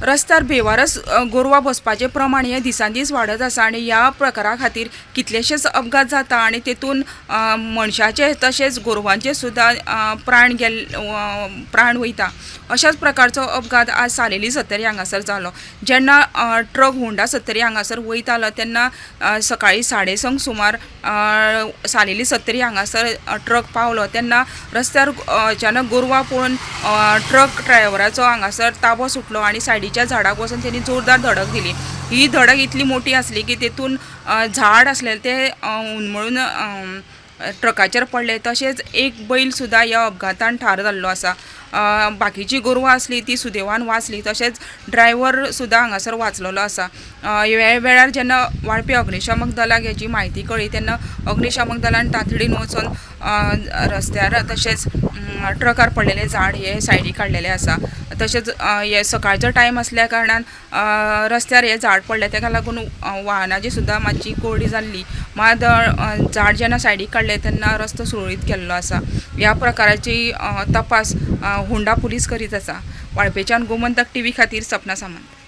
रस्त्यार बेवारस गोरवां बसपाचें प्रमाण हें दिसान दीस वाडत आसा आनी ह्या प्रकारा खातीर कितलेशेच अपघात जाता आनी तेतून मनशाचे तशेंच गोरवांचे सुद्दां प्राण गेल्ले प्राण वयता. अश्याच प्रकारचो अपघात आज सालेली सत्तरी हांगासर जालो. जेन्ना ट्रक होंडा सत्तरी हांगासर वयतालो तेन्ना सकाळीं साडे संक सुमार सालेली सत्तरी हांगासर ट्रक पावलो तेन्ना रस्त्यार अचानक गोरवां पळोवन ट्रक ड्रायव्हराचो हांगासर ताबो सुटलो आनी सायडीच्या झाडाक वचून तेणी जोरदार धडक दिली. ही धडक इतली मोटी आसली की तेतून झाड आसलें तें उन्मळून ट्रकाचेर पडलें. तशेंच एक बैल सुद्दां ह्या अपघातान ठार जाल्लो आसा. बाकीचीं गोरवां आसलीं तीं सुदैवान वाचलीं. तशेंच ड्रायव्हर सुद्दां हांगासर वाचलेलो आसा. ह्या वेळार जेन्ना वाळपय अग्निशामक दलाक हेची म्हायती कळ्ळी तेन्ना अग्निशामक दलान तातडीन वचून रस्त्यार तशेंच ट्रकार पडलेलें झाड हें सायडीक काडलेलें आसा. तशेंच हे सकाळचो टायम आसल्या कारणान रस्त्यार हें झाड पडलें तेका लागून वाहनाची सुद्दां मातशी कोंयडी जाल्ली. मात झाड जेन्ना सायडीक काडलें तेन्ना रस्तो सुरळीत केल्लो आसा. ह्या प्रकाराची तपास होंडा पुलीस करीत आसा. वाळपयच्यान गोमंतक टीव्ही खातीर सपना सामंत.